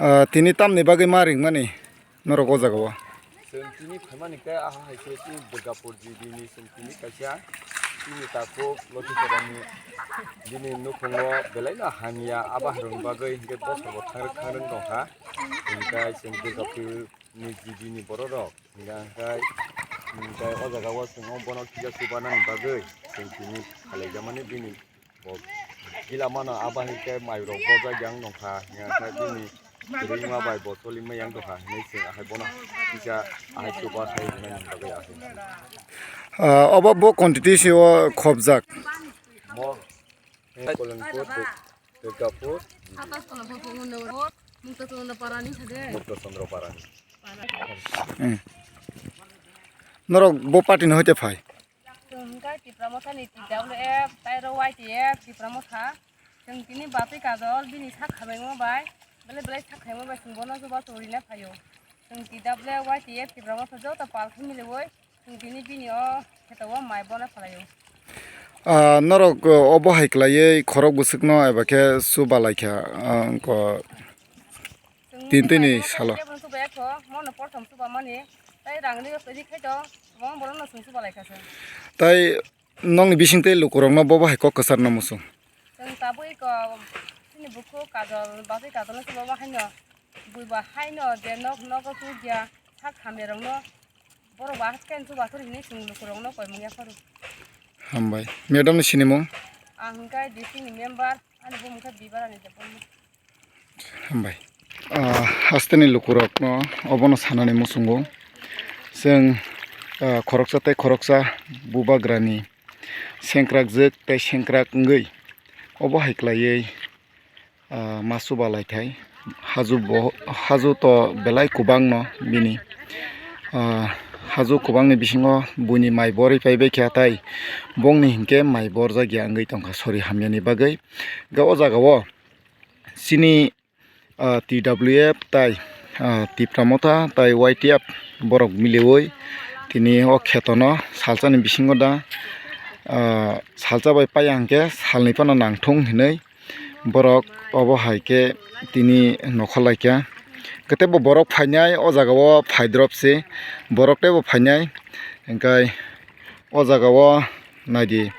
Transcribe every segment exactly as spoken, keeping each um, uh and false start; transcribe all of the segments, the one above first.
Ah, tini tamni bagwi ma ringmani norok o jaga o? Chwng tini phaimani khe aha hai khe chini Durgapur G B ni chwng tini kaisa chini takhuk Lothiparani bini nukhungo belaino hamya abo hai rwng bagwi hinkhe bosor bo thangrwk thangrwk tongkha. Hinkhe chwng Durgapur ni G B ni borok rok hinkhe hinkhe o jaga o chwng bono kisa chubanani bagwi chwng tini khalai jamani bini Bo gila mano abo hai khe mai rok bojak yang nongkha, yang khe bini kwrwima bai bo choli ma yang tongkha hinwi chwng ahai bono kisa ahai chuba khai hwnani bagwi ahai. Ah, obo bo quantity se o khobjak. Mo Kolanpur, Durgapur, Mukta Chandra Parani. Hmm. Norok bo party no hoite phai? Chwng hwnkhe Tipra Mothani T W F, tei aro Y T F, Tipra Motha. Chwng tini batwi kajol bini sak khabaimo bai, belai belai sak khabaimo bai chwng bono chubachu rina phaio. Chwng T W F, Y T F, Tipra Motha joto pal khe miliwi chwng tini bini o kheto o mai bono phalai o. Ah, norok, uh, obo hai kwlaiwi khorok bwswkno eba khe chuba lai kha, ah, wngkha. Tini tini salo. Mono porthom chuba mani, tei rangni twi khai to, mo borokno chwng chuba lai kha se. Tai nokni bising tei lukurokno bobo hai kok kwcharna muchung. Chwng tabwi ko chini bukhuk kajol, bagwi kajolno chuba ma haino, buiba haino je nok nogo chukya sak hamya rokno borok ba haste chuba thori hinwi chwng lukurokno koimung ya pharo. Hambai. Madam ni sinimung? Ang hwnkhe D C ni member, ani bumung khe Bibarani Debbarma. Hambai. Ah, hasteni lukurokno obono sanani muchungo. Chwng, ah, khoroksa tei khoroksa bubagrani sengkrakjwk tei sengkrak wngwi obo hai kwlaiwi, ah, ma chuba lai thai. Haju bo, haju to belai kwbangno bini, ah, haju kwbangni bisingo buini mai borwi paibai kha tei bongni hinkhe mai borjak ya wngwi tongkha sori hamyani bagwi. Hwnkhe o jagao chini ah, T W F tai, ah, Tipra Motha tai Y T F borok miliwi tini o khetono salsani bisingo da, ah, salsa bai paiya hinkhe salni phano nangthung hinwi borok obo hai khe tini nokha lai kha. Hwnkhe teibo borok phainai o jagao phaidrop se borok teibo phainai hinkhe o jagao naidi,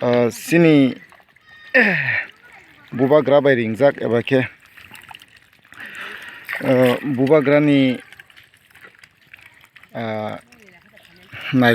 ah, chini bubagra bai ringjak eba khe, ah, bubagrani, ah, nai